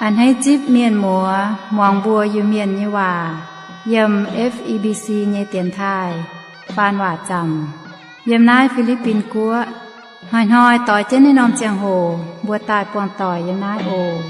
A'hneiv zipv mienh muoz muangx mbuo Iu-Mienh nyei waac yiem F E B C nyei dienx taaih faan waac zaamc yiem naaiv Fi^li^bin Guoqv. Hnoi-hnoi doix jienv naaiv norm ziangh hoc mbuo daaih buangh doic yiem naaiv oc.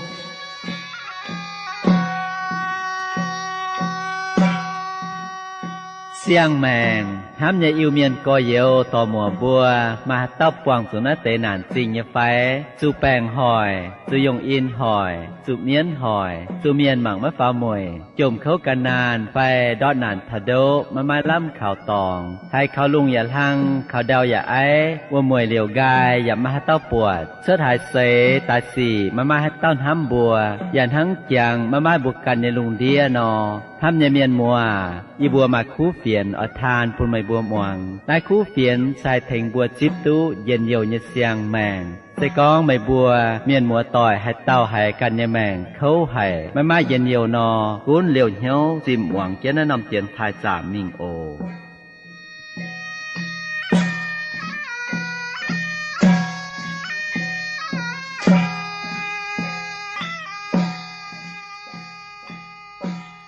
Siang-maengc hnamv nyei Iu-Mienh gorx-youz dorc-muoc mbuo, maaih haaix dauh buangh zuqc naaiv deix naanc zingh nyei fai? Zuqc baengc hoic, zuqc yongh in hoic, zuqc mienv hoic, zuqc mienh mangc maiv faaux mueic, jomc kouv gan naanh fai ndortv naanc taux ndoqv maiv maaih lamh kaux dorngx, haiz kaux lungh yaac hlang, kaux ndau yaac aiv, wuom-mueic liouc nqaai yaac maiv maaih haaix dauh buatc, cuotv haaix seix daaih sic maiv maaih haaix dauh hnamv mbuo, yaac hnangv jangx maiv maaih mbuo ganh nyei lungh ndiev nor. Hnamv nyei mienh muoz, yie mbuo maaih kuv fienx oix taan bun meih mbuo muangx. Naaiv kuv fienx se haih tengx mbuo zipv duqv njien-youh nyei siang-maengc. Se gorngv meih mbuo mienh muoz doic haaix dauh haiz ganh nyei maengc kouv haic, maiv maaih njien-youh nor, gunv liouh hnyouv zimh muangx jienv naaiv norm dienx taaih zaamc mingh oc.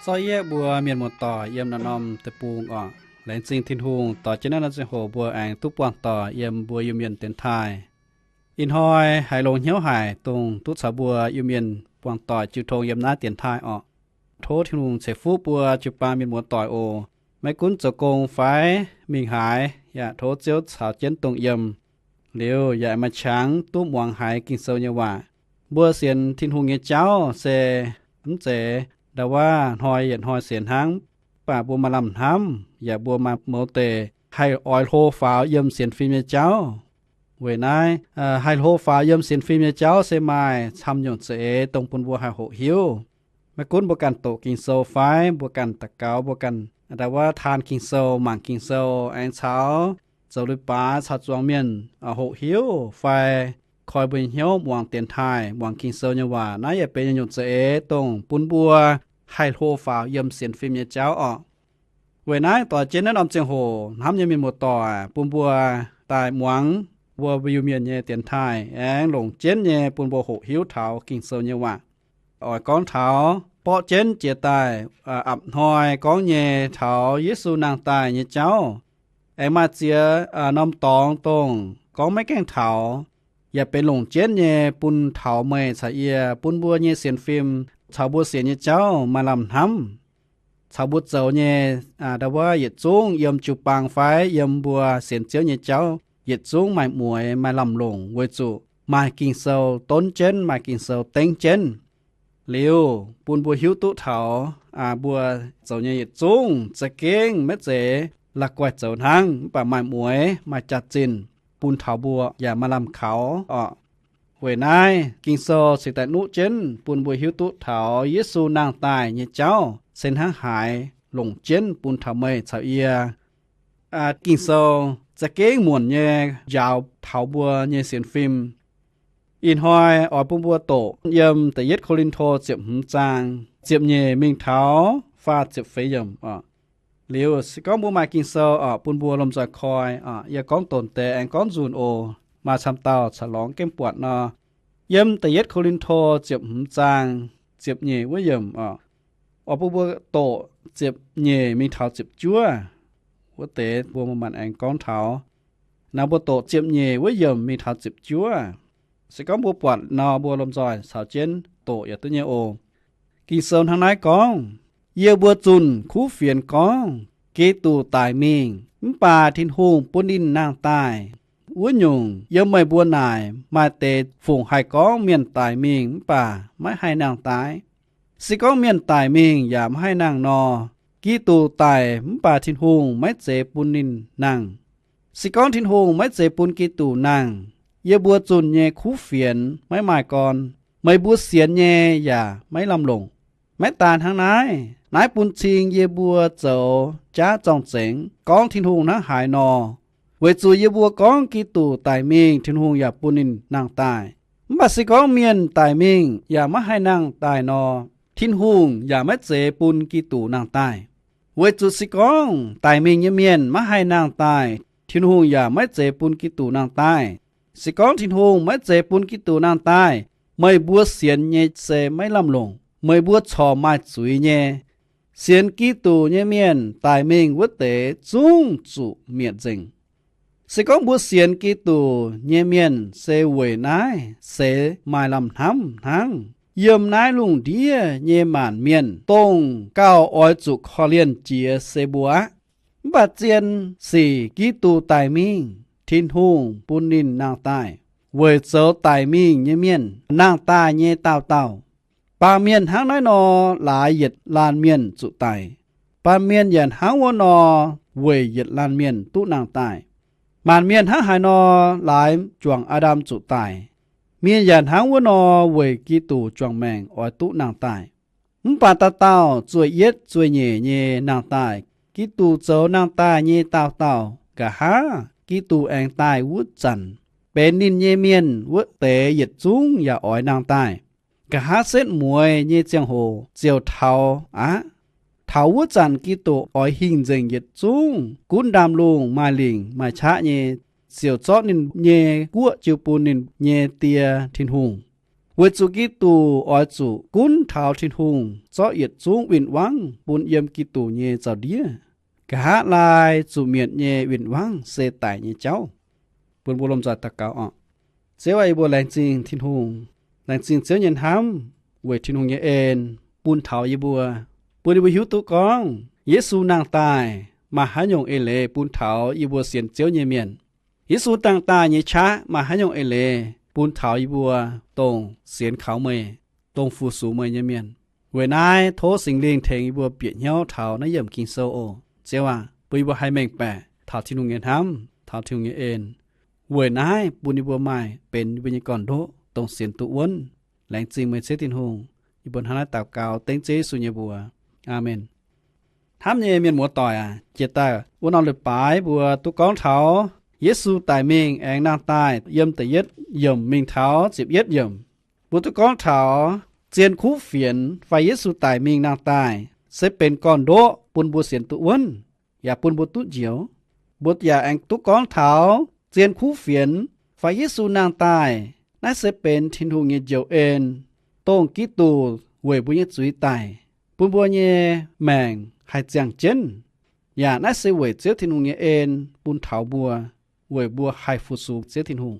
Zorqv yie mbuo mienh muoz-doic yiem naaiv norm deic-bung oc. Laengz zingh Tin-Hungh dorh jienv naaiv norm ziangh hoc mbuo aengx duqv buangh doic yiem mbuo Iu-Mienh dienx taaih. Ih hnoi haiz longx hnyouv haic, dongh duqv caux mbuo Iu-Mienh buangh doic jiu tong yiem naaiv dienx taaih orqc. Tov Tin-Hungh ceix fuqv mbuo jiu-baang mienh muoz-doic oc. Maiv gunv zoux gong fai mingh haaix, yaac tov Ziouv caux jienv dongh yiem. Liuz yaac maaih qangx duqv muangx haiz Ging-Sou nyei waac. Mbuo sienx Tin-Hungh nyei jauv se mv zeiz ndau wuov hnoi yietc hnoi sienx hnangv. Mv baac mbuo maaih lamh hnamv yaac mbuo maaih mouz deic haih oix hlo faaux yiem sienx fim nyei jauv. Weic naaiv, haih hlo faaux yiem sienx fim nyei jauv se maaih camv nyungc za'eix dongh bun mbuo haih hoqc hiuv. Maiv gunv mbuo ganh doqc Ging-Sou fai mbuo ganh daux gaux, mbuo ganh ndau wuov taan Ging-Sou, mangc Ging-Sou, aengx caux zoux leiz-baaix caux zuangx mienh hoqc hiuv fai koi mbuo nyei hnyouv muangx dienx taaih, muangx Ging-Sou nyei waac, naaiv yaac benx nyungc za'eix dongh bun mbuo haih hlo faaux yiem sienx fim nyei jauv orqc. Weic naaiv doix jienv naaiv norm ziangh hoc hnamv nyei mienh muoz-doic, bun mbuo daaih muangx mbuo Iu-Mienh nyei dienx taaih aengx longc jienv nyei bun mbuo hoqc hiuv taux Ging-Sou nyei waac. Oix gorngv taux borqv jienv jiex daaih apc hnoi gorngv nyei taux Yesu nangh daaih nyei jauv. Aengx maaih ziex norm dorngx dongh gorngv maiv gaengh taux, yaac benx longc jienv nyei bun taux meih caux yie, bun mbuo nyei sienx fim caux mbuo sienx nyei jauv maaih lamh hnamv. Caux mbuo zoux nyei ndau wuov yietc zungv yiem jiu-baang fai yiem mbuo sienx Ziouv nyei jauv yietc zungv maaih mueix maaih lamh longc weic zuqc maaih Ging-Sou donv jienv, maaih Ging-Sou dengv jienv. Liuz bun mbuo hiuv duqv taux mbuo zoux nyei yietc zungv za'gengh maiv zeiz la'guaih zoux hnangv, mv baac maaih mueix maaih jaax-zinh bun taux mbuo yaac maaih lamh kaux orqc. Weic naaiv Ging-Sou cingx daaih nuqv jienv bun mbuo hiuv duqv taux Yesu nangh daaih nyei jauv se hnangv haaix longc jienv bun taux meih caux yie. Ging-Sou za'gengh muonc nyei njaaux taux mbuo nyei sienx fim. Ih hnoi oix bun mbuo doqc yiem da'yietv Ko^lin^to ziepc hmz zaang ziepc nyeic mingh taux faah ziepc feix yiemc oc. Liuz se gorngv mbuo maaih Ging-Sou oc, bun mbuo lomh nzoih koi oc. Yie gorngv donc deix aengx gorngv nzunc oc, maaih camv dauh caux lorngx gengh buatc nor. Yiem da'yietv Ko^lin^to ziepc hmz zaang ziepc nyeic wuov yiemc oc. Oix bun mbuo doqc ziepc nyeic mingh taux ziepc juov wuov deix mbuo manc-manc aengx gorngv taux. Naaiv mbuo doqc ziepc nyeic wuov yiemc mingh taux ziepc juov. Se gorngv mbuo buatc nor, mbuo lomh nzoih caux jienv doqc yaac duqv nyei oc. Ging-Sou hnangv naaiv gorngv, Yie mbuo zunh kuv fienx gorngv Giduc daic mingh mv baac Tin-Hungh bun ninh nangh daaih. Wuov nyungc, yiem meih mbuo naaic maaih deix fungc haih gorngv mienh daic mingh mv baac maiv haih nangh daaih? Se gorngv mienh daic mingh yaac maiv haih nangh nor, Giduc daic mv baac Tin-Hungh maiv zeiz bun ninh nangh. Se gorngv Tin-Hungh maiv zeiz bun Giduc nangh, yie mbuo zunh nyei kuv fienx maiv maaih gorn, meih mbuo sienx nyei yaac maiv lamh longc. Maiv daan hnangv naaiv, naaiv bun cing yie mbuo zoux jaav zorng-zengx gorngv Tin-Hungh hnangv haaix nor. Weic zuqc yie mbuo gorngv Giduc daic mingh, Tin-Hungh yaac bun ninh nangh daaih. Mv baac se gorngv mienh daic mingh yaac maiv haih nangh daaih nor, Tin-Hungh yaac maiv zeiz bun Giduc nangh daaih. Weic zuqc se gorngv daic mingh nyei mienh maiv haih nangh daaih, Tin-Hungh yaac maiv zeiz bun Giduc nangh daaih. Se gorngv Tin-Hungh maiv zeiz bun Giduc nangh daaih, Meih mbuo sienx nyei se maiv lamh longc, meih mbuo corc maaih zuiz nyei. Sienx Giduc nyei mienh daic mingh wuov deix zungv zuqc mietc nzengc. Se gorngv mbuo sienx Giduc nyei mienh se weic naaiv seix maaih lamh hnamv hnangv. Yiem naaiv lungh ndiev nyei maanc mienh dongh gauh oix zuqc korv-lienh jiex se mbuo aqv. Mv baac zien sic Giduc daic mingh, Tin-Hungh bun ninh nangh daaih, weic zoux daic mingh nyei mienh nangh daaih nyei daauh dauh. Baamh mienh hnangv naaiv nor laaix yietc laanh mienh zuqc daic. Baamh mienh yaac hnangv wuov nor weic yietc laanh mienh duqv nangh daaih. Maanc mienh hnangv haaix nor laaix juangc Aa^ndam zuqc daic, mienh yaac hnangv wuov nor weic Giduc juangc maengc oix duqv nangh daaih. Mv baac dauh dauh zueih yietv zueih nyeic nyei nangh daaih. Giduc zoux nangh daaih nyei daauh dauh. Nqa'haav Giduc aengx daaih wuov zanc, benx ninh nyei mienh wuov deix yietc zungv yaac oix nangh daaih. Nqa'haav setv mueiz nyei ziangh hoc ziouc taux aqv. Taux wuov zanc Giduc oix hingh nzengc yietc zungv gunv ndaamv-lungh maaih lingc maaih qaqv nyei, ziouc zorqv ninh nyei guoqv jiu bun ninh nyei Die, Tin-Hungh. Weic zuqc Giduc oix zuqc gunv taux Tin-Hungh zorqv yietc zungv win-wangv bun yiem Giduc nyei zaux-ndiev. Nqa'haav laai zuqc mietc nyei win-wangv se daic nyei jauv. Bun mbuo lomh nzoih daux gaux oc. Ziouv aah, yie mbuo laengz zingh Tin-Hungh, laengz zingh Ziouv nyei hnamv weic Tin-Hungh nyei en bun taux yie mbuo, bun yie mbuo hiuv duqv gorngv Yesu nangh daaih maaih haaix nyungc eix leiz bun taux yie mbuo sienx Ziouv nyei mienh. Yesu nangh daaih nyei qaqv maaih haaix nyungc eix leiz bun taux yie mbuo dongh sienx kaux meih, dongh fu-sux meih nyei mienh. Weic naaiv tov Singx Lingh tengx yie mbuo bieqc hnyouv taux naaiv yiemc Ging-Sou oc. Ziouv aah, bun yie mbuo haih mengh baeqc taux Tin-Hungh nyei hnamv, taux Tin-Hungh nyei en. Weic naaiv bun yie mbuo maaih benx yie mbuo nyei gorn-ndoqv dongh sienx duqv wuonv. Laengz zingh meih Ziouv Tin-Hungh. Yie mbuo hnangv naaiv daux gaux dengv Ziouv Yesu nyei mbuox. Aamen. Hnamv nyei mienh muoz-doic aac, jiex daaih wuov norm leiz-baaix mbuo duqv gorngv taux Yesu daic mingh aengx nangh daaih yiem da'yietv yiemc mingh taux ziepc yietv yiemc. Mbuo duqv gorngv taux zien kuv fienx fai Yesu daic mingh nangh daaih se benx gorn-ndoqv bun mbuo sienx duqv wuonv, yaac bun mbuo duqv njoux. Mbuo yaac aengx duqv gorngv taux zien kuv fienx fai Yesu nangh daaih, naaiv se benx Tin-Hungh nyei njoux en, dongh Giduc weic mbuo nyei zuiz daic, bun mbuo nyei maengc haih ziangh jienv. Yaac naaiv se weic Ziouv Tin-Hungh nyei en bun taux mbuo, weic mbuo haih fu-sux Ziouv Tin-Hungh.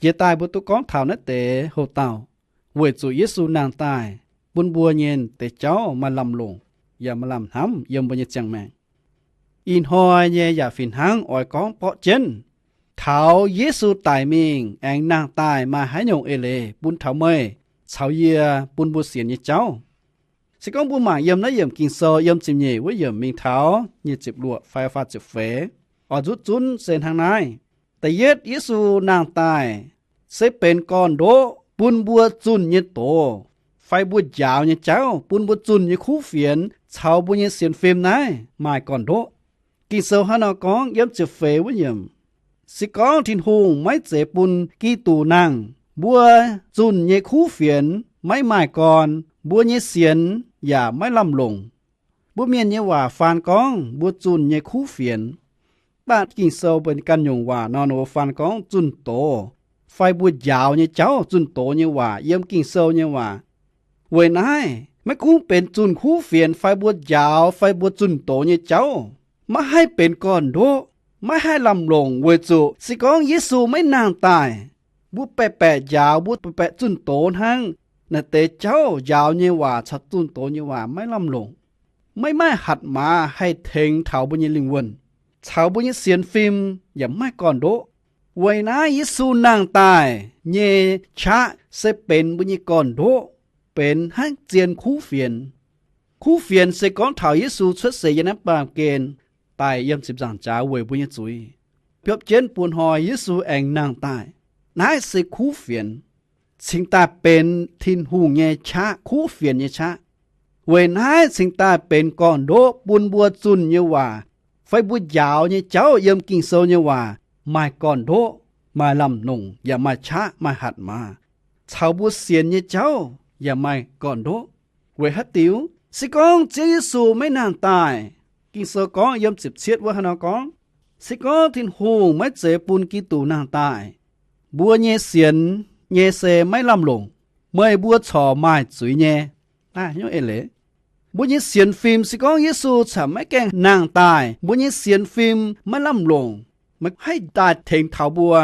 Jiex daaih mbuo duqv gorngv taux naaiv deix houc dauh, weic zuqc Yesu nangh daaih bun mbuo nyei deix jauv maaih lamh longc yaac maaih lamh hnamv yiem mbuo nyei ziangh maengc. Ih hnoi nyei yaac fih hnangv oix gorngv borqv jienv taux Yesu daic mingh aengx nangh daaih maaih haaix nyungc eix leiz bun taux meih caux yie, bun mbuo sienx nyei jauv. Se gorngv mbuo mangc yiem naaiv yiemc Ging-Sou yiem ziepc nyeic wuov yiemc mingh taux nyic ziepc luoqc fai faah ziepc feix, oix nzuqc zunv se hnangv naaiv. Da'yietv, Yesu nangh daaih se benx gorn-ndoqv bun mbuo zunh nyei doz fai mbuo njaaux nyei jauv, bun mbuo zunh nyei kuv fienx caux mbuo nyei sienx fim naaiv maaih gorn-ndoqv. Ging-Sou hnangv nor gorngv yiem ziepc feix wuov yiemc, se gorngv Tin-Hungh maiv zeiz bun Giduc nangh, mbuo zunh nyei kuv fienx maiv maaih gorn, mbuo nyei sienx yaac maiv lamh longc. Mbuo Mienh nyei waac faan gorngv mbuo zunh nyei kuv fienx. Mv baac Ging-Sou benx ganh nyungc waac nor, ninh mbuo faan gorngv zunh doz fai mbuo njaaux nyei jauv, zunh doz nyei waac yiem Ging-Sou nyei waac. Weic naaiv maiv gunv benx zunh kuv fienx fai mbuo njaaux fai mbuo zunh doz nyei jauv maiv haih benx gorn-ndoqv, maiv haih lamh longc, weic zuqc se gorngv Yesu maiv nangh daaih, mbuo baeqc baeqc njaaux, mbuo baeqc baeqc zunh doz hnangv, naaiv deix jauv, njaaux nyei waac caux zunh doz nyei waac maiv lamh longc, maiv maaih hatc maaz haih tengx taux mbuo nyei lingh wuonh, caux mbuo nyei sienx fim yaac maiv maaih gorn-ndoqv. Weic naaiv Yesu nangh daaih nyei qaqv se benx mbuo nyei gorn-ndoqv, benx hnangv zien kuv fienx. Kuv fienx se gorngv taux Yesu cuotv seix yiem naaiv baamh gen daic yiem ziepc nzaangc jaax weic mbuo nyei zuiz, biopv jienv bun hnoi Yesu aengx nangh daaih. Naaiv se kuv fienx, cingx daaih benx Tin-Hungh nyei qaqv, kuv fienx nyei qaqv. Weic naaiv cingx daaih benx gorn-ndoqv bun mbuo zunh nyei waac fai mbuo njaaux nyei jauv yiem Ging-Sou nyei waac maaih gorn-ndoqv, maaih lamh longc, yaac maaih qaqv, maaih hatc maaz, caux mbuo sienx nyei jauv yaac maaih gorn-ndoqv. Weic haaix diuc? Se gorngv Ziouv Yesu maiv nangh daaih, Ging-Sou gorngv yiem ziepc cietv wuov hnangv nor gorngv, se gorngv Tin-Hungh maiv zeiz bun Giduc nangh daaih, mbuo nyei sienx nyei se maiv lamh longc, meih mbuo corc maaih zuiz nyei. Naaiv haaix nyungc eix leiz? Mbuo nyei sienx fim, se gorngv Yesu corc maiv gaengh nangh daaih, mbuo nyei sienx fim maiv lamh longc, maiv haih daaih tengx taux mbuo,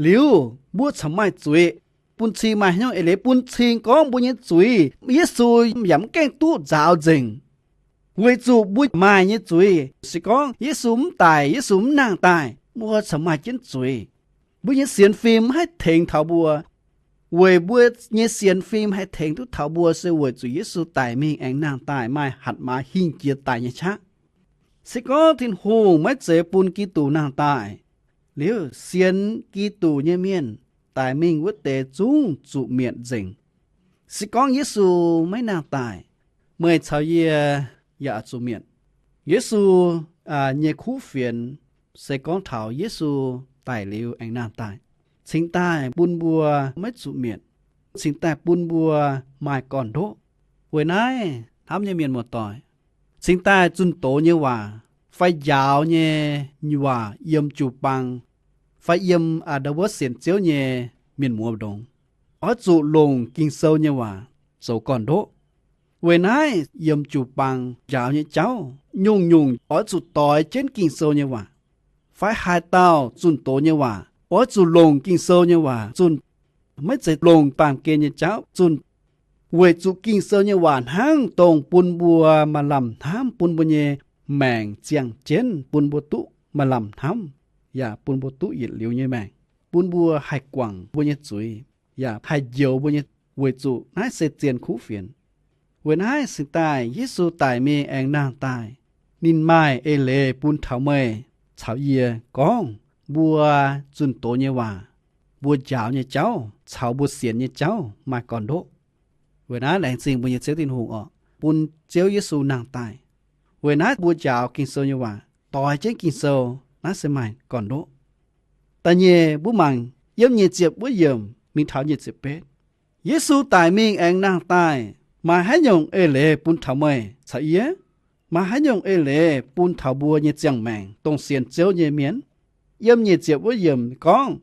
liuz mbuo corc maaih zuiz. Bun cing maaih haaix nyungc eix leiz bun cing gorngv mbuo nyei zuiz Yesu yaac maiv gaengh duqv nzaaux nzengc? Weic zuqc mbuo maaih nyei zuiz, se gorngv Yesu mv daic, Yesu mv nangh daaih, mbuo corc maaih jienv zuiz. Mbuo nyei sienx fim maiv haih tengx taux mbuo. Weic mbuo nyei sienx fim haih tengx duqv taux mbuo se weic zuqc Yesu daic mingh aengx nangh daaih maaih hatc maaz hingh jiex daic nyei qaqv. Se gorngv Tin-Hungh maiv zeiz bun Giduc nangh daaih, liuz sienx Giduc nyei mienh daic mingh wuov deix zungv zuqc mietc nzengc. Se gorngv Yesu maiv nangh daaih, meih caux yie yaac zuqc mietc. Yesu nyei kuv fienx se gorngv taux Yesu daic liuz aengx nangh daaih, cingx daaih bun mbuo maiv zuqc mietc, cingx daaih bun mbuo maaih gorn-ndoqv. Weic naaiv hnamv nyei mienh muoz-doic, cingx daaih zunh doz nyei waac fai njaaux nyei waac yiem jiu bang fai yiem aa ndau wuov sienx Ziouv nyei mienh muoz ndongx, oix zuqc longc Ging-Sou nyei waac zoux gorn-ndoqv. Weic naaiv yiem jiu bang njaaux nyei jauv nyungc-nyungc oix zuqc doix jienv Ging-Sou nyei waac. Fai haaix dauh zunh doz nyei waac oix zuqc longc Ging-Sou nyei waac zunh, maiv zeiz longc baamh gen nyei jauv zunh. Weic zuqc Ging-Sou nyei waac hnangv dongh bun mbuo maaih lamh hnamv, bun mbuo nyei maengc ziangh jienv, bun mbuo duqv maaih lamh hnamv, yaac bun mbuo duqv yietc liuz nyei maengc, bun mbuo haih guangc mbuo nyei zuiz, yaac haih njoux mbuo nyei, weic zuqc naaiv se zien kuv fienx. Weic naaiv cingx daaih Yesu daic mingh aengx nangh daaih, ninh maaih eix leiz bun taux meih caux yie gorngv mbuo zunh doz nyei waac, mbuo njaaux nyei jauv caux mbuo sienx nyei jauv maaih gorn-ndoqv. Weic naaiv laengz zingh mbuo nyei Ziouv Tin-Hungh oc, bun Ziouv Yesu nangh daaih. Weic naaiv mbuo njaaux Ging-Sou nyei waac, doix jienv Ging-Sou, naaiv se maaih gorn-ndoqv. Da'nyeic mbuo mangc yiem nyic ziepc wuov yiemc mingh taux nyic ziepc betv. Yesu daic mingh aengx nangh daaih, maaih haaix nyungc eix leiz bun taux meih caux yie? Maaih haaix nyungc eix leiz bun taux mbuo nyei ziangh maengc dongh sienx Ziouv nyei mienh? Yiem nyic ziepc wuov yiemc gorngv,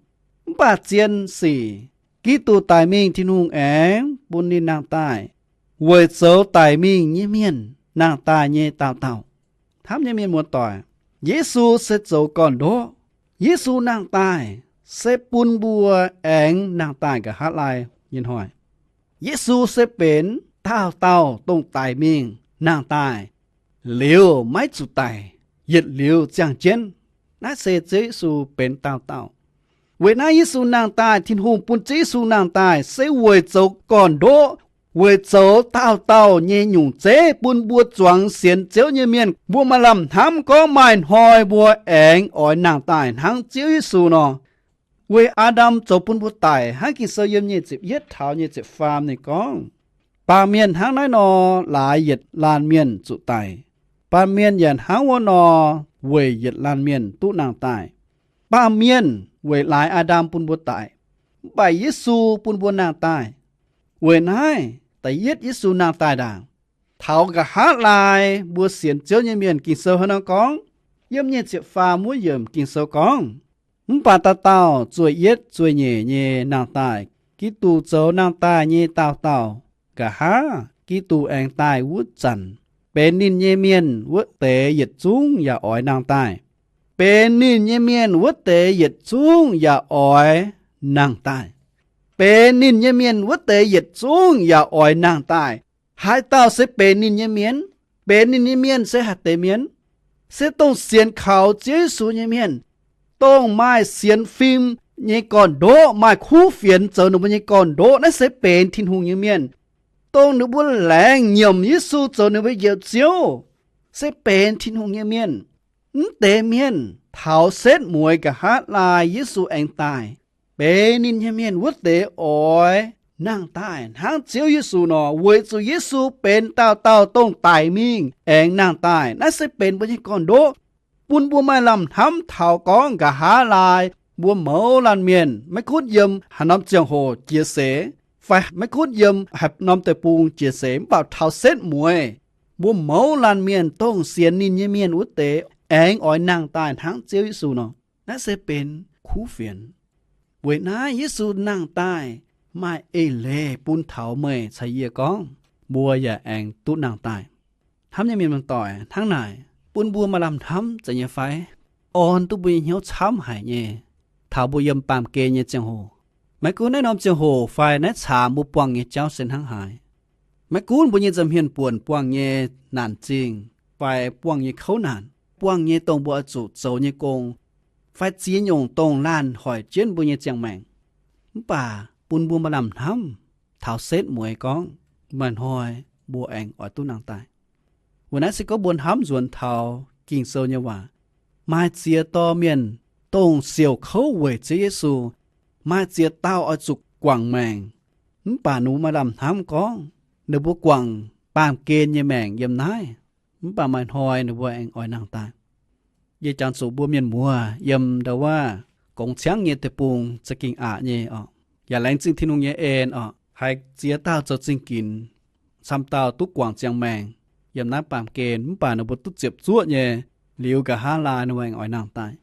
mv baac zien sic, Giduc daic mingh Tin-Hungh aengx bun ninh nangh daaih, weic zoux daic mingh nyei mienh nangh daaih nyei daauh dauh. Hnamv nyei mienh muoz-doic, Yesu se zoux gorn-ndoqv. Yesu nangh daaih se bun mbuo aengx nangh daaih nqa'haav laai nyei hnoi. Yesu se benx daauh dauh dongh daic mingh nangh daaih, liuz maiv zuqc daic, yietc liuz ziangh jienv. Naaiv se Ziouv Yesu benx daauh dauh. Weic naaiv Yesu nangh daaih, Tin-Hungh bun Ziouv Yesu nangh daaih se weic zoux gorn-ndoqv, weic zoux daauh dauh nyei nyungc zeiv, bun mbuo zuangx sienx Ziouv nyei mienh mbuo maaih lamh hnamv gorngv maaih hnoi mbuo aengx oix nangh daaih hnangv Ziouv Yesu nor. Weic Aa^ndam zoux bun mbuo daic, hnangv Ging-Sou yiem nyic ziepc yietv taux nyic ziepc faam ninh gorngv, baamh mienh hnangv naaiv nor laaix yietc laanh mienh zuqc daic. Baamh mienh yaac hnangv wuov nor weic yietc laanh mienh duqv nangh daaih. Baamh mienh weic laaix Aa^ndam bun mbuo daic, mv baac Yesu bun mbuo nangh daaih. Weic naaiv da'yietv Yesu nangh daaih ndaangc, taux nqa'haav laai mbuo sienx Ziouv nyei mienh Ging-Sou hnangv nor gorngv, yiem nyic ziepc faam wuov yiemc Ging-Sou gorngv, mv baac dauh dauh zueih yietv zueih nyeic nyei nangh daaih, Giduc zoux nangh daaih nyei daauh dauh. Nqa'haav Giduc aengx daaih wuov zanc, benx ninh nyei mienh wuov deix yietc zungv yaac oix nangh daaih. Benx ninh nyei mienh wuov deix yietc zungv yaac oix nangh daaih. Benx ninh nyei mienh wuov deix yietc zungv yaac oix nangh daaih. Haaix dauh se benx ninh nyei mienh? Benx ninh nyei mienh se haaix deix mienh? Se dongh sienx kaux Ziouv Yesu nyei mienh, dongh maaih sienx fim nyei gorn-ndoqv, maaih kuv fienx zoux ninh mbuo nyei gorn-ndoqv, naaiv se benx Tin-Hungh nyei mienh. Dongh ninh mbuo laengz nyiemc Yesu zoux ninh mbuo Njoux Ziouv, se benx Tin-Hungh nyei mienh. Mv deix mienh taux setv mueiz nqa'haav laai Yesu aengx daaih, benx ninh nyei mienh wuov deix oix nangh daaih hnangv Ziouv Yesu nor, weic zuqc Yesu benx dauh dauh dongh daic mingh aengx nangh daaih. Naaiv se benx mbuo nyei gorn-ndoqv, bun mbuo maaih lamh hnamv taux gorngv nqa'haav laai mbuo mouz laanh mienh maiv gunv yiem haaix norm ziangh hoc jiex seix, fai maiv gunv yiem haaix norm deic-bung jiex seix, mv baac taux setv mueiz mbuo mouz laanh mienh dongh sienx ninh nyei mienh wuov deix aengx oix nangh daaih hnangv Ziouv Yesu nor. Naaiv se benx kuv fienx. Weic naaiv Yesu nangh daaih maaih eix leiz bun taux meih caux yie gorngv, mbuo yaac aengx duqv nangh daaih. Hnamv nyei mienh muoz-doic, hnangv naaic bun mbuo maaih lamh hnamv zeiz nyei fai? Orn duqv mbuo nyei hnyouv camv haic nyei. Taux mbuo yiem baamh gen nyei ziangh hoc, maiv gunv naaiv norm ziangh hoc fai naaiv caamx mbuo buangh nyei jauv se hnangv haaix, maiv gunv mbuo nyei nza'hmien buonc buangh nyei naanc zingh, fai buangh nyei kouv naanc, buangh nyei dongh mbuo oix zuqc zoux nyei gong, fai ziex nyungc dongh laanh hoic jienv mbuo nyei ziangh maengc, mv baac bun mbuo maaih lamh hnamv taux setv mueiz gorngv, maaih hnoi mbuo aengx oix duqv nangh daaih. Weic naaiv se gorngv mbuo hnamv nzuonx taux Ging-Sou nyei waac, maaih ziex dorh mienh dongh siouc kouv weic Ziouv Yesu, maaih ziex dauh oix zuqc guangc maengc, mv baac ninh mbuo maaih lamh hnamv gorngv ninh mbuo guangc baamh gen nyei maengc yiem naaiv, mv baac maaih hnoi ninh mbuo aengx oix nangh daaih. Yie jangx zuqc mbuo mienh muoz yiem ndau wuov gongx ciangv nyei deic-bung za'gengh aqc nyei oc, yaac laengz zingh Tin-Hungh nyei en oc, haiz ziex dauh zoux zingh ginx, camv dauh duqv guangc ziangh maengc yiem naaiv baamh gen, mv baac ninh mbuo duqv ziepc zuoqv nyei, liuz nqa'haav laai ninh mbuo aengx oix nangh daaih.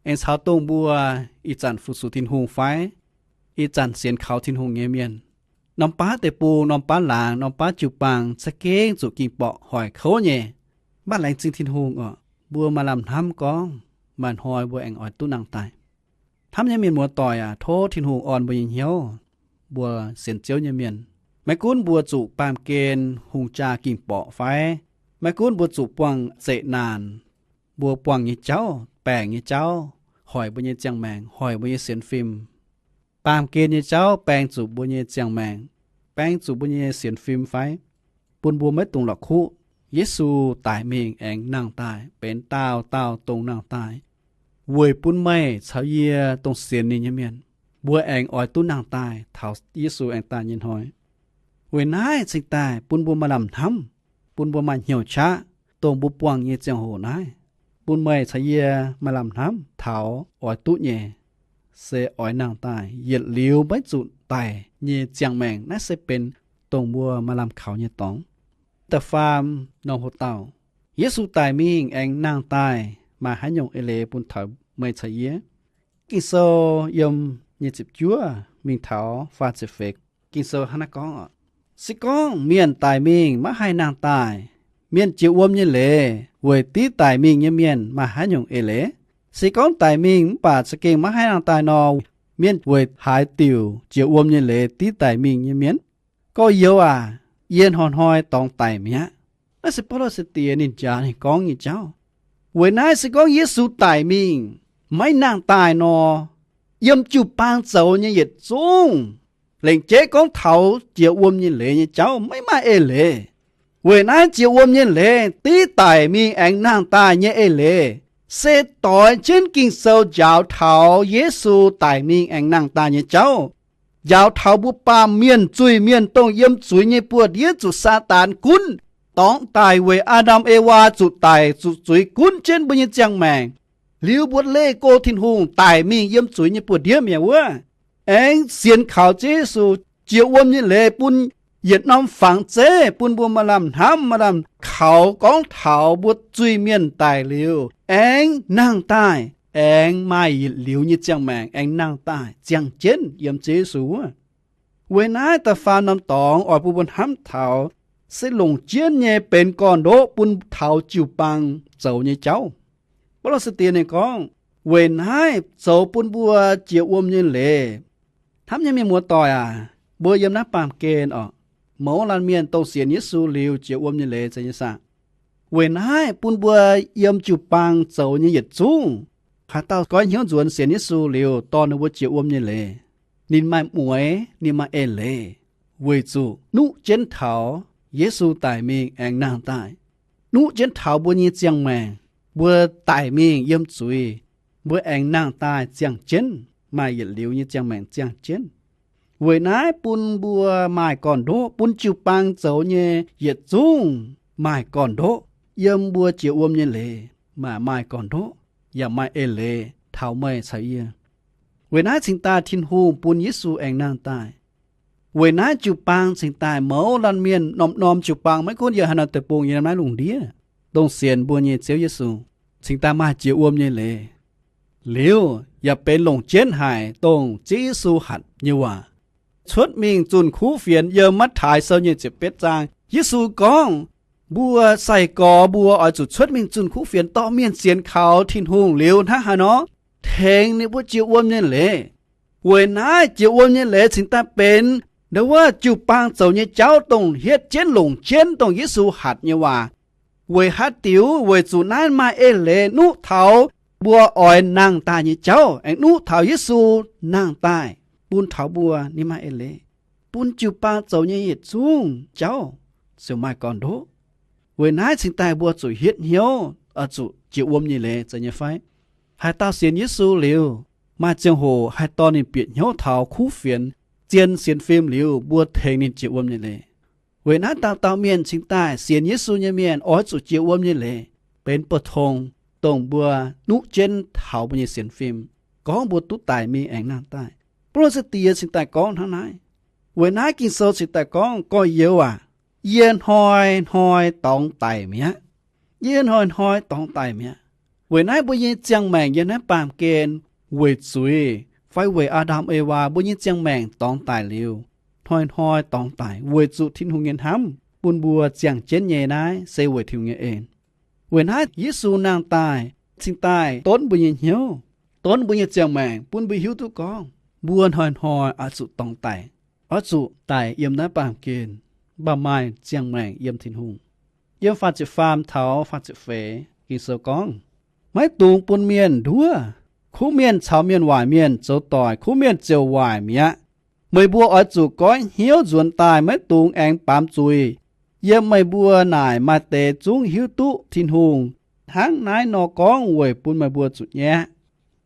Aengx caux dongh mbuo ih zanc fu-sux Tin-Hungh fai ih zanc sienx kaux Tin-Hungh nyei mienh, norm baav deic-bung, norm baav laangz, norm baav jiu-baang za'gengh zuqc ging-borqc hoic kouv nyei. Mv baac laengz zingh Tin-Hungh oc, mbuo maaih lamh hnamv gorngv maaih hnoi mbuo aengx oix duqv nangh daaih. Hnamv nyei mienh muoz-doic aac, tov Tin-Hungh orn mbuo nyei hnyouv, mbuo sienx Ziouv nyei mienh, maiv gunv mbuo zuqc baamh gen hungh jaa ging-borqc fai maiv gunv mbuo zuqc buangh zeqc naanc, mbuo buangh nyei jauv, baengc nyei jauv, hoic mbuo nyei ziangh maengc, hoic mbuo nyei sienx fim. Baamh gen nyei jauv baeng zuqc mbuo nyei ziangh maengc, baeng zuqc mbuo nyei sienx fim fai, bun mbuo maiv dungx la'kuqv. Yesu daic mingh aengx nangh daaih, benx daauh dauh dongh nangh daaih, weic bun meih caux yie dongh sienx ninh nyei mienh, mbuo aengx oix duqv nangh daaih taux Yesu aengx daaih nyei hnoi. Weic naaiv cingx daaih bun mbuo maaih lamh hnamv, bun mbuo maaih hnyouv qaqv, dongh mbuo buangh nyei ziangh hoc naaiv, bun meih caux yie maaih lamh hnamv taux oix duqv nyei, se oix nangh daaih yietc liuz maiv zuqc daic nyei ziangh maengc. Naaiv se benx dongh mbuo maaih lamh kaux nyei dorngx. Da'faam norm hoc-dauh, Yesu daic mingh aengx nangh daaih maaih haaix nyungc eix leiz bun taux meih caux yie? Ging-Sou yiem nyic ziepc juov mingh taux faah ziepc feix, Ging-Sou hnangv naaiv gorngv oc, se gorngv mienh daic mingh maiv haih nangh daaih, mienh jiex wuom nyei leiz weic div daic mingh nyei mienh maaih haaix nyungc eix leiz? Se gorngv daic mingh mv baac za'gengh maiv haih nangh daaih nor, mienh weic haaix diuc jiex wuom nyei leiz div daic mingh nyei mienh? Gorx-youz aac, yie hnoi-hnoi dorngx daic mi'aqv. Naaiv se Baulo sai-diex ninh njaaux ninh gorngv nyei jauv. Weic naaiv se gorngv Yesu daic mingh maiv nangh daaih nor, yiem jiu-baang zoux nyei yietc zungv, lengc jeiv gorngv taux jiex wuom nyei leiz nyei jauv maiv maaih eix leiz. Weic naaiv jiex wuom nyei leiz div daic mingh aengx nangh daaih nyei eix leiz, se doix jienv Ging-Sou njaaux taux Yesu daic mingh aengx nangh daaih nyei jauv, njaaux taux mbuo baamh mienh zuiz-mienh dongh yiem zuiz nyei buoz-ndiev zuqc Saadaan gunv, dorngx daic weic Aa^ndam Ewaa zuqc daic zuqc zuiz gunv jienv mbuo nyei ziangh maengc. Liuz mbuo leih go Tin-Hungh daic mingh yiem zuiz nyei buoz-ndiev mi'aqv wuov, aengx sienx kaux Ziouv Yesu jiex wuom nyei leiz bun yietc norm fangx zeiv bun mbuo maaih lamh hnamv maaih lamh kaux gorngv taux mbuo zuiz-mienh daic liuz aengx nangh daaih, aengx maaih yietc liuz nyei ziangh maengc aengx nangh daaih ziangh jienv yiem Ziouv Yesu wuov. Weic naaiv da'faam norm dorngx oix bun mbuo hnamv taux se longc jienv nyei benx gorn-ndoqv bun taux jiu-baang zoux nyei jauv. Baulo sai-diex ninh gorngv, weic naaiv zoux bun mbuo jiex wuom nyei leiz. Hnamv nyei mienh muoz-doic aac, mbuo yiem naaiv baamh gen oc, mouz laanh mienh dongh sienx Yesu liuz jiex wuom nyei leiz zeiz nyei saah? Weic naaiv bun mbuo yiem jiu-baang zoux nyei yietc zungv, haaix dauh goiv hnyouv nzuonx sienx Yesu liuz dorh ninh mbuo jiex wuom nyei leiz, ninh maaih mueix, ninh maaih eix leiz, weic zuqc nuqv jienv taux Yesu daic mingh aengx nangh daaih. Nuqv jienv taux mbuo nyei ziangh maengc, mbuo daic mingh yiem zuiz, mbuo aengx nangh daaih ziangh jienv, maaih yietc liuz nyei ziangh maengc ziangh jienv. Weic naaiv bun mbuo maaih gorn-ndoqv, bun jiu-baang zoux nyei yietc zungv maaih gorn-ndoqv. Yiem mbuo jiex wuom nyei leiz maaih, maaih gorn-ndoqv, yaac maaih eix leiz taux meih caux yie. Weic naaiv cingx daaih Tin-Hungh bun Yesu aengx nangh daaih. Weic naaiv jiu-baang cingx daaih mouz laanh mienh, norm-norm jiu-baang, maiv gunv yiem haaix norm deic-bung yiem naaiv lungh ndiev, dongh sienx mbuo nyei Ziouv Yesu, cingx daaih maaih jiex wuom nyei leiz. Liuz yaac benx longc jienv haic dongh Ziouv Yesu hatc nyei waac. cuotv mingh zunh kuv fienx. Yiem Matv^taai Sou nyei ziepc betv zaang, Yesu gorngv, mbuo sai-gorx mbuo oix zuqc cuotv mingh zunh kuv fienx dorh mienh sienx kaux Tin-Hungh liuz hnangv haaix nor tengx ninh mbuo jiex wuom nyei leiz. Weic naaiv jiex wuom nyei leiz cingx daaih benx ndau wuov jiu-baang zoux nyei jauv dongh hietv jienv longc jienv dongh Yesu hatc nyei waac. Weic haaix diuc? Weic zuqc naaiv maaih eix leiz nuqv taux mbuo oix nangh daaih nyei jauv, aengx nuqv taux Yesu nangh daaih bun taux mbuo. Ninh maaih eix leiz bun jiu-baang zoux nyei yietc zungv jauv ziouc maaih gorn-ndoqv. Weic naaiv cingx daaih mbuo zuqc hietv hnyouv, oix zuqc jiex wuom nyei leiz, zeiz nyei fai? Haaix dauh sienx Yesu liuz, maaih ziangh hoc haih dorh ninh bieqc hnyouv taux kuv fienx, zien sienx fim liuz, mbuo tengx ninh jiex wuom nyei leiz. Weic naaiv dauh dauh mienh cingx daaih sienx Yesu nyei mienh oix zuqc jiex wuom nyei leiz benx bou tong, dongh mbuo nuqv jienv taux mbuo nyei sienx fim, gorngv mbuo duqv daic mingh aengx nangh daaih. Butv-lorh sai-diex cingx daaih gorngv hnangv naaiv. Weic naaiv Ging-Sou cingx daaih gorngv, gorx-youz aac, yie hnoi-hnoi dorngx daic mi'aqv. Yie hnoi-hnoi dorngx daic mi'aqv. Weic naaiv mbuo nyei ziangh maengc yiem naaiv baamh gen weic zuiz fai weic Aa^ndam Ewaa mbuo nyei ziangh maengc dorngx daic liuz, hnoi-hnoi dorngx daic weic zuqc Tin-Hungh nyei hnamv bun mbuo ziangh jienv nyei naaiv se weic Tin-Hungh nyei en. Weic naaiv Yesu nangh daaih cingx daaih donv mbuo nyei hnyouv, donv mbuo nyei ziangh maengc, bun mbuo hiuv duqv gorngv mbuo hnoi-hnoi oix zuqc dorngx daic, oix zuqc daic yiem naaiv baamh gen, mv baac maaih ziangh maengc yiem Tin-Hungh. Yiem faah ziepc faam taux faah ziepc feix Ging-Sou gorngv, maiv dungx bun mienh nduov. Kuv mienh caux mienh waaic mienh zoux doic, kuv mienh ziouc waaic mi'aqv. Meih mbuo oix zuqc goiv hnyouv nzuonx daaih, maiv dungx aengx baamz zuiz. Yiem meih mbuo naaic maaih deix zungv hiuv duqv Tin-Hungh hnangv naaiv nor gorngv weic bun meih mbuo zuqc nyaiv.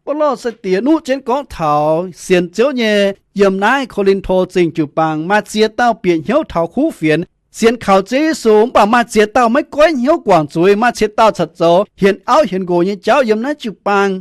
Butv-lorh sai-diex nuqv jienv gorngv taux sienx Ziouv nyei yiem naaiv Ko^lin^to Zingh jiu-baang maaih ziex dauh bieqc hnyouv taux kuv fienx sienx kaux Ziouv Yesu, mv baac maaih ziex dauh maiv goiv hnyouv guangc zuiz, maaih ziex dauh corc zoux hienx auv hienx nqox nyei jauv yiem naaiv jiu-baang.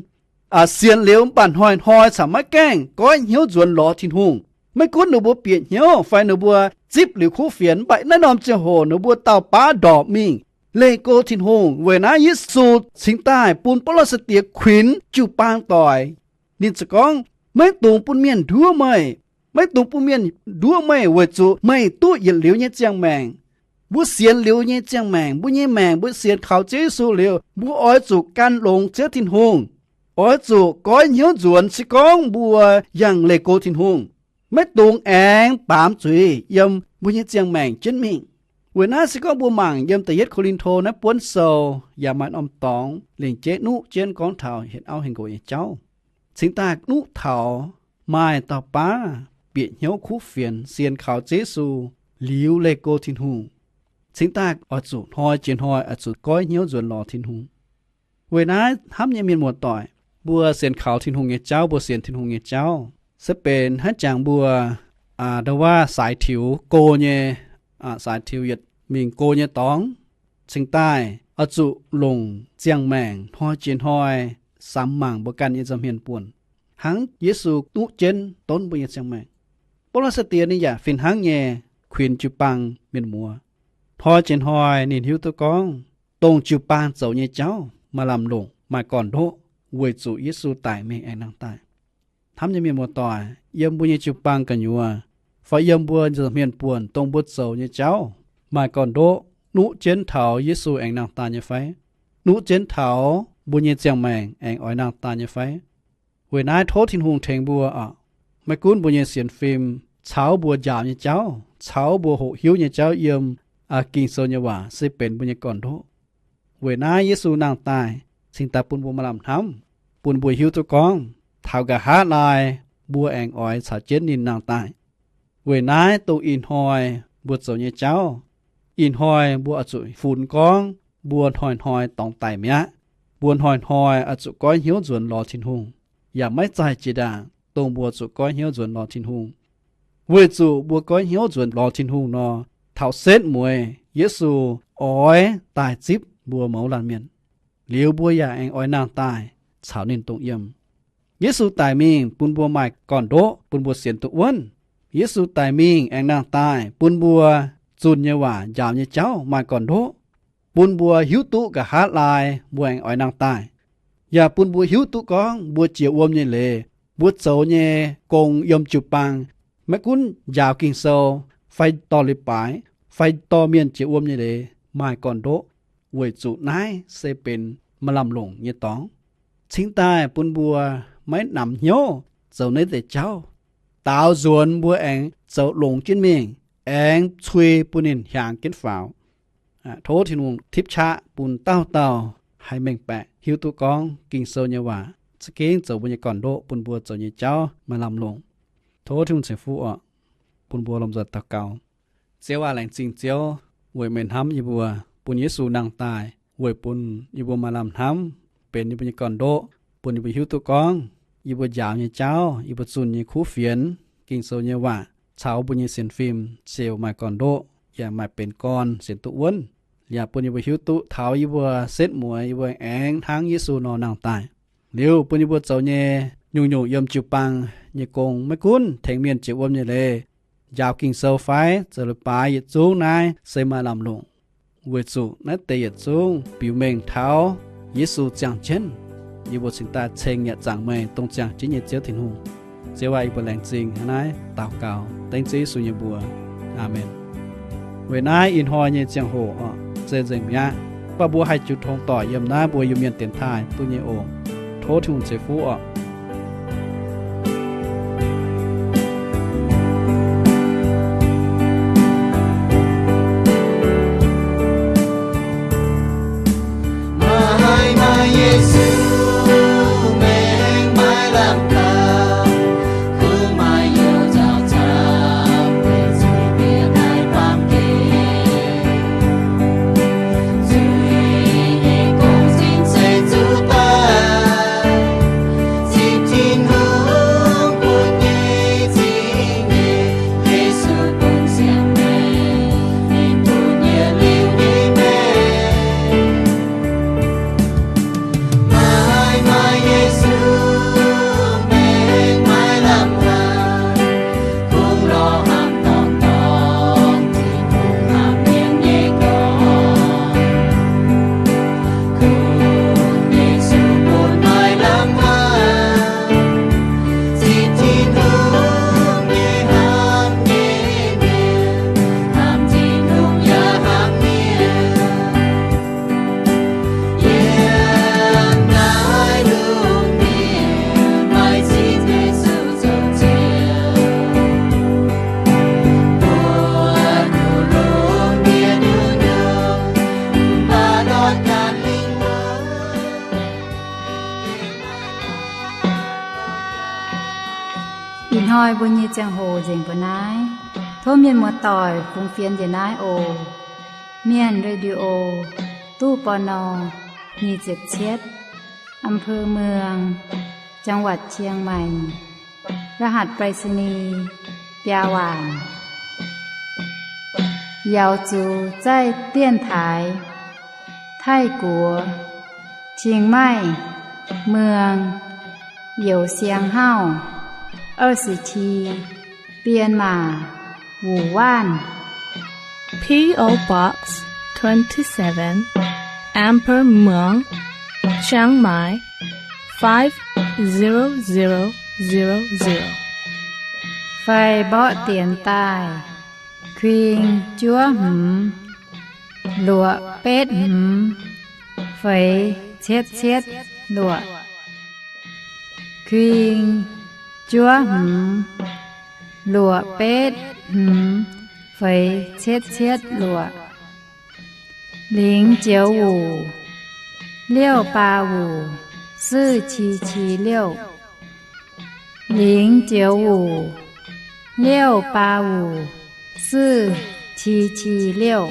Sienx liuz mv baac hnoi-hnoi corc maiv gaengh goiv hnyouv nzuonx lorz Tin-Hungh. Maiv gunv ninh mbuo bieqc hnyouv fai ninh mbuo zipv liuz kuv fienx, mv baac naaiv norm ziangh hoc ninh mbuo dauh baav ndorpc mingh leih go Tin-Hungh. Weic naaiv Yesu cingx daaih bun butv-lorh sai-diex kuinx jiu-baang doic. Ninh ziouc gorngv, maiv dungx bun mienh nduov meih. Maiv dungx bun mienh nduov meih weic zuqc meih duqv yietc liuz nyei ziangh maengc. Mbuo sienx liuz nyei ziangh maengc, mbuo nyei maengc, mbuo sienx kaux Ziouv Yesu liuz, mbuo oix zuqc gan longx Ziouv Tin-Hungh, oix zuqc goiv hnyouv nzuonx se gorngv mbuo yangh leih go Tin-Hungh. Maiv dungx aengx baamz zuiz yiem mbuo nyei ziangh maengc jienv mingh. Weic naaiv se gorngv mbuo mangc yiem da'yietv Ko^lin^to naaiv buonv sou yaac maaih norm dorngx lengc jeiv nuqv jienv gorngv taux hienx auv hienx nqox nyei jauv. Cingx daaih nuqv taux maaih dauh baav bieqc hnyouv kuv fienx sienx kaux Ziouv Yesu liuz leih go Tin-Hungh. Cingx daaih oix zuqc hnoi jiex hnoi oix zuqc goiv hnyouv nzuonx lorz Tin-Hungh. Weic naaiv hnamv nyei mienh muoz-doic, mbuo sienx kaux Tin-Hungh nyei jauv, mbuo sienx Tin-Hungh nyei jauv se benx hnangv jangx mbuo ndau waav saaix tiux go nyei, saaix tiux yietc mingh go nyei dorngx. Cingx daaih oix zuqc longc ziangh maengc hnoi jiex hnoi samx mangc mbuo ganh nyei nza'hmien buonc, hnangv Yesu nuqv jienv donv mbuo nyei ziangh maengc. Butv-lorh sai-diex ninh yaac fih hnangv nyei kuinx jiu-baang mienh muoz. Hnoi jiex hnoi ninh hiuv duqv gorngv dongh jiu-baang zoux nyei jauv maaih lamh longc, maaih gorn-ndoqv, weic zuqc Yesu daic mingh aengx nangh daaih. Hnamv nyei mienh muoz-doic, yiem mbuo nyei jiu-baang gu'nyuoz fai yiem mbuo nza'hmien buonc, dongh mbuo zoux nyei jauv maaih gorn-ndoqv nuqv jienv taux Yesu aengx nangh daaih nyei fai? Nuqv jienv taux mbuo nyei ziangh maengc aengx oix nangh daaih nyei fai? Weic naaiv tov Tin-Hungh tengx mbuo oc. Maiv gunv mbuo nyei sienx fim caux mbuo njaaux nyei jauv, caux mbuo hoqc hiuv nyei jauv yiem Ging-Sou nyei waac se benx mbuo nyei gorn-ndoqv. Weic naaiv Yesu nangh daaih cingx daaih bun mbuo maaih lamh hnamv, bun mbuo hiuv duqv gorngv taux nqa'haav laai mbuo aengx oix caux jienv ninh nangh daaih. Weic naaiv dongh ih hnoi mbuo zoux nyei jauv, ih hnoi mbuo oix zuqc funx gorngv mbuo hnoi-hnoi dorngx daic mi'aqv. Mbuo hnoi-hnoi oix zuqc goiv hnyouv nzuonx lorz Tin-Hungh, yaac maiv zaih jiex ndaangc dongh mbuo zuqc goiv hnyouv nzuonx lorz Tin-Hungh. Weic zuqc mbuo goiv hnyouv nzuonx lorz Tin-Hungh nor, taux setv mueiz Yesu oix daaih zipv mbuo mouz laanh mienh. Liuz mbuo yaac aengx oix nangh daaih caux ninh dongh yiem. Yesu daic mingh bun mbuo maaih gorn-ndoqv bun mbuo sienx duqv wuonv. Yesu daic mingh aengx nangh daaih bun mbuo zunh nyei waac njaaux nyei jauv maaih gorn-ndoqv, bun mbuo hiuv duqv nqa'haav laai mbuo aengx oix nangh daaih, yaac bun mbuo hiuv duqv gorngv mbuo jiex wuom nyei leiz, mbuo zoux nyei gong yiem jiu-baang, Maiv gunv njaaux Ging-Sou fai dorh leiz-baaix fai dorh mienh jiex wuom nyei leiz maaih gorn-ndoqv, weic zuqc naaiv se benx maaih lamh longc nyei dorngx. Cingx daaih bun mbuo maiv namx hnyouv zoux naaiv deix jauv. Daaux nzuonx mbuo aengx zoux longx jienv mingh, aengx cui bun ninh hiaangx jienv faaux. Tov Tin-Hungh tipv qaqv bun dauh dauh haih mengh baeqc hiuv duqv gorngv Ging-Sou nyei waac za'gengh zoux mbuo nyei gorn-ndoqv, bun mbuo zoux nyei jauv maaih lamh longc. Tov Tin-Hungh ceix fuqv oc. Bun mbuo lomh nzoih daux gaux. Ziouv aac, laengz zingh Ziouv weic meih hnamv yie mbuo, bun Yesu nangh daaih weic bun yie mbuo maaih lamh hnamv, benx yie mbuo nyei gorn-ndoqv, bun yie mbuo hiuv duqv gorngv yie mbuo njaaux nyei jauv, yie mbuo zunh nyei kuv fienx, Ging-Sou nyei waac caux mbuo nyei sienx fim ziouc maaih gorn-ndoqv yaac maaih benx gorn sienx duqv wuonv. Yaac bun yie mbuo hiuv duqv taux yie mbuo setv mueiz yie mbuo aengx hnangv Yesu nor nangh daaih. Liuz bun yie mbuo zoux nyei nyungc-nyungc yiem jiu-baang nyei gong maiv gunv tengx mienh jiex wuom nyei leiz, njaaux Ging-Sou fai zoux leiz-baaix, yietc zungv naaiv se maaih lamh longc, weic zuqc naaiv deix yietc zungv biux mengh taux Yesu ziangh jienv. Yie mbuo cingx daaih ceng yaac zaangc meih, dongh ziangh jienv nyei Ziouv Tin-Hungh. Ziouv aac, yie mbuo laengz zingh hnangv naaiv daux gaux dengv Ziouv Yesu nyei mbuox. Aamen. Weic naaiv ih hnoi nyei ziangh hoc oc, zeiz nzengc mi'aqv. Mv baac mbuo haih jiu tong doic yiem naaiv mbuo Iu-Mienh dienx taaih duqv nyei oc. Tov Tin-Hungh ceix fuqv oc. Maaih, maaih Yesu, maengx maaih lamh kaux, kungx maaih youz nzauh camv, weic zuqc mienh haih baamh gen. Zuiz nyei gong-zinh se zuqc daaih, zipv Tin-Hungh bun nyei zingh nyeic, Yesu bun siang-maengc, ninh bun yietc liuz nyei maengc. Maaih, maaih Yesu, maengx maaih lamh hnamv, kungx lorz hnamv dorngx dorngx, Tin-Hungh hnamv mienh nyei dorngx. Kungx Yesu bun maaih lamh hnamv, zipv Tin-Hungh nyei hnamv nyei mienh, hnamv Tin-Hungh yaac hnamv mienh. Yiem naaiv lungh ndiev maaih ziex Yesu zoux Ziouv. Mbuo duqv longx ndiev duqv nyungc, mv baac ndortv ganh lingh wuonh. Ih hnoi mbuo nyei ziangh hoc nzengc mbuo naaiv. Tov mienh muoz-doic fungx fienx njiec naaiv oc. Mienh Radio, ตู้ ปณ. nyic ziepc cietv, อำเภอเมือง จังหวัดเชียงใหม่ รหัสไปรษณีย์ biaa waanc. Yaux zuqc zaih 电台 Taiv-Guoqv, Chiang Mai, เมือง Youz Siang Hauv, ยี่สิบเจ็ด Bienh Maac, Wuonh Waanv. P O Box twenty-seven, Amber Muang, Chiang Mai, five zero zero zero zero. Fai mborqv dienx daaih, kuing juov hmz, luoqc betv hmz, feix cietv cietv luoqc. Kuing juov hmz, luoqc betv hmz, feix cietv cietv luoqc. 零九五 六八五 四七七六. 零九五 六八五 四七七六.